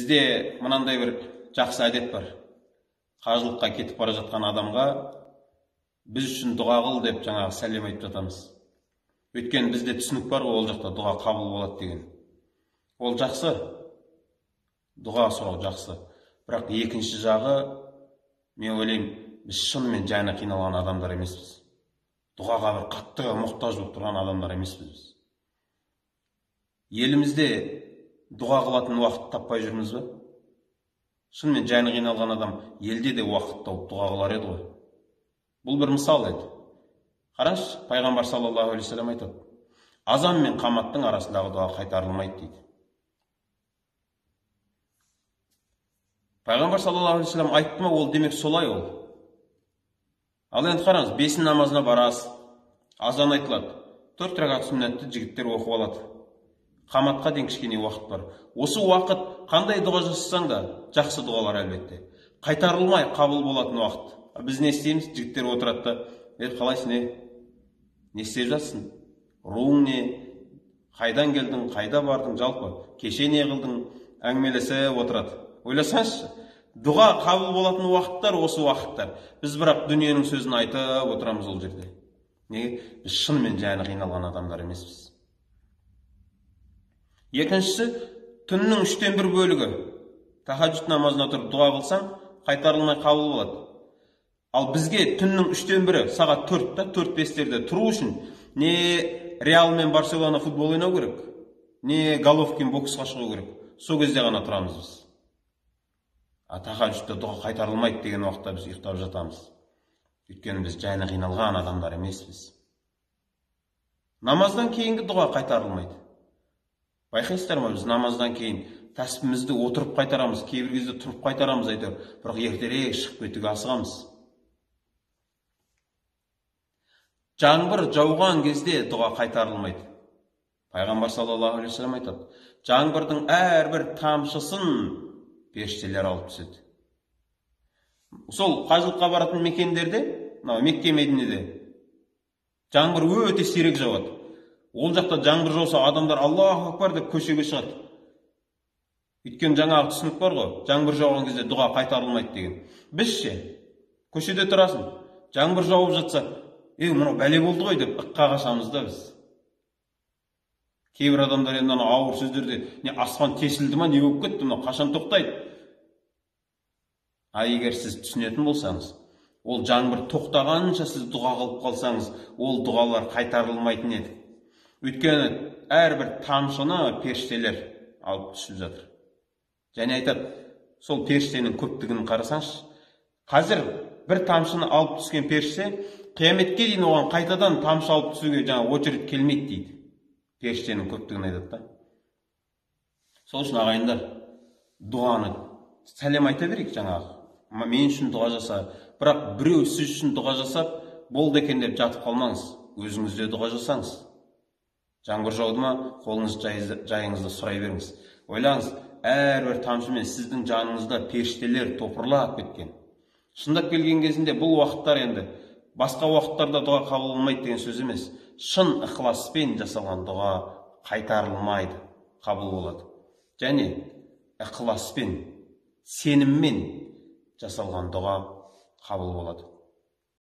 Бізде мынандай бір жақсы әдет бар. Қажылыққа кетіп бара жатқан адамға біз үшін дұға қыл деп жаңағы сәлем айтып жатамыз. Өйткені бізде түсінік бар ғой, ол жақта дұға қабыл болады деген. Ол жақсы, дұға сұрау жақсы. Бірақ екінші жағы, мен ойлаймын, біз шынымен жаны қиналған адамдар емеспіз. Дұғаға бір қатты мұқтаж болып тұрған адамдар емеспіз біз. Елімізде дұға қылатын уақыт таппай жүрміз бе? Шынымен жаны қиналған адам елде де уақыт тауып дұға қылар еді ғой. Бұл бір мысал еді. Қараңызшы, пайғамбар саллаллаху алейхи уассалам айтады: азан мен қаматтың арасындағы дұға қайтарылмайды дейді. Пайғамбар саллаллаху алейхи уассалам айтты ма, ол демек солай ол. Ал енді қараңыз, бесін намазына барасыз, азан айтылады, 4 ракат сүннетті жігіттер оқып алады. Қаматқа дейін кішкене уақыт бар. Осы уақыт қандай дұға жасасаң да, жақсы дұғалар әлбетте. Қайтарылмай қабыл болатын уақыт. Біз не істейміз? Жігіттер отырады да, қалайсың, не? Не істеп жатсың? Руың не? Қайдан келдің, қайда бардың, жалпы кеше не қылдың? Әңгімелесіп отырады. Ойласаңызшы, дұға қабыл болатын уақыттар осы уақыттар. Біз бірақ дүниенің сөзін айтып отырамыз ол жерде. Неге? Біз шынымен жаны қиналған адамдар емеспіз. Екіншісі, түннің 1/3 бөлігі. Тахаджуд намазына тұрып дұға қылсаң, қайтарылмай қабыл болады. Ал бізге түннің 1/3 сағат 4-та, 4-5-терде тұру үшін не Реал мен Барселона футбол ойнау керек, не Головкин боксқа шығу керек. Сол кезде ғана тұрамыз біз. А тахаджудта дұға қайтарылмайды деген уақытта біз ұйықтап жатамыз. Өйткені біз жаны қиналған адамдар емеспіз. Намаздан кейінгі дұға қайтарылмайды. Байқайсыздар ма, біз намаздан кейін тәсбімізді отырып қайтарамыз, кейбір кезде тұрып қайтарамыз әйтеуір, бірақ ертерек шығып кетуге асығамыз. Жаңбыр жауған кезде дұға қайтарылмайды. Пайғамбар саллаллаху алейхи уассалам айтады: жаңбырдың әрбір тамшысын періштелер алып түседі. Сол қажылыққа баратын мекендерде, мынау Мекке, Мединеде жаңбыр өте сирек жауады. Ол жақта жаңбыр жауса, адамдар Аллаху акбар деп көшеге шығады. Өйткені жаңағы түсінік бар ғой, жаңбыр жауған кезде дұға қайтарылмайды деген. Біз ше, көшеде тұрасың, жаңбыр жауып жатса, мынау бәле болды ғой деп ыққа қашамыз да біз. Кейбір адамдар енді ана ауыр сөздерде, не аспан тесілді ма, не болып кетті, мынау қашан тоқтайды? А егер сіз түсінетін болсаңыз, ол жаңбыр тоқтағанша сіз дұға қылып қалсаңыз, ол дұғалар қайтарылмайтын еді. Өйткені әрбір тамшыны періштелер алып түсіп жатыр. Және айтады, сол періштенің көптігін қарасаңшы, қазір бір тамшыны алып түскен періште қияметке дейін оған қайтадан тамшы алып түсуге жаңа очередь келмейді дейді. Періштенің көптігін айтады да. Сол үшін ағайындар, дұғаны сәлем айта берейік жаңағы. Мен үшін дұға жаса, бірақ біреу сіз үшін дұға жасап, болды екен деп жатып қалмаңыз, өзіңіз де дұға жасаңыз. Жаңбыр жауды ма, қолыңыз жайыңызды сұрай беріңіз. Ойлаңыз, әрбір тамшымен сіздің жаныңызда періштелер топырлап кеткен. Шындап келген кезінде бұл уақыттар енді басқа уақыттарда дұға қабыл болмайды деген сөз емес. Шын ықыласпен жасалған дұға қайтарылмайды, қабыл болады. Және ықыласпен, сеніммен жасалған дұға қабыл болады.